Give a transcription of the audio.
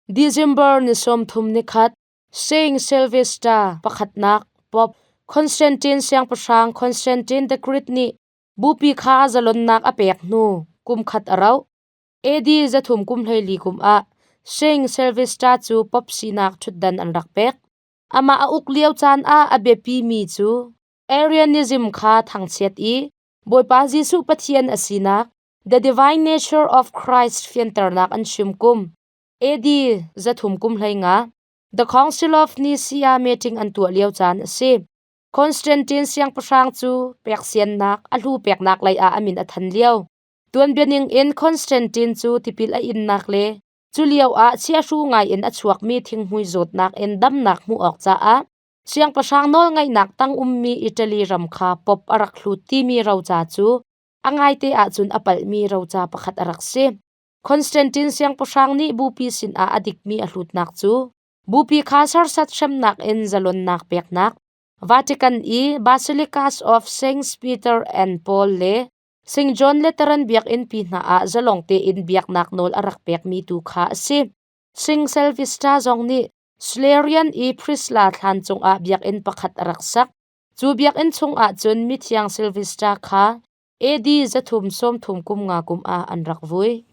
December ni 31, Saint Sylvester pakhatnak Pope Constantine Siangpahrang Constantine the Great nih bupi kha zalonnak a pek hnu kum khat a rauh. AD 324 kum ah Saint Sylvester cu Pope sinak ṭhutdan an rak pek. Amah a uk lio caan ah a biapimi cu Arianism kha thangchiat i Bawipa Jesuh Pathian a sinak The Divine Nature of Christ fianternak an chim kum AD 315 The Council of Nicaea meeting an tuah lio caan a si. Constantine siangpahrang cu peksiannak a hlu peknak lei ah a min a than lio. Tuanbia ning in Constantine cu tipil a innak le cu lio ah chiahru ngai in a chuakmi thinghmui zawtnak in damnak hmuh awk caah siangpahrang nawlngeihnak tang ummi Italy ram kha Pope a rak hlut timi roca cu a ngaite ahcun a palhmi roca pakhat a rak si. Constantine siangpahrang nih bupi sinah a dikmi a hlutnak cu bupi kha serhsat hremnak in zalonnak peknak, Vatican i Basilicas of Saints Peter and Paul le St. John Lateran biakinn pi hna ah zalong tein biaknak nawl a rak pekmi tu kha a si. St. Sylvester zong nih Salerian i Prisla thlan cungah biakinn pakhat a rak sak. Cu biakinn chungah cun mithiang Sylvester kha AD 335 kum ah an rak vui.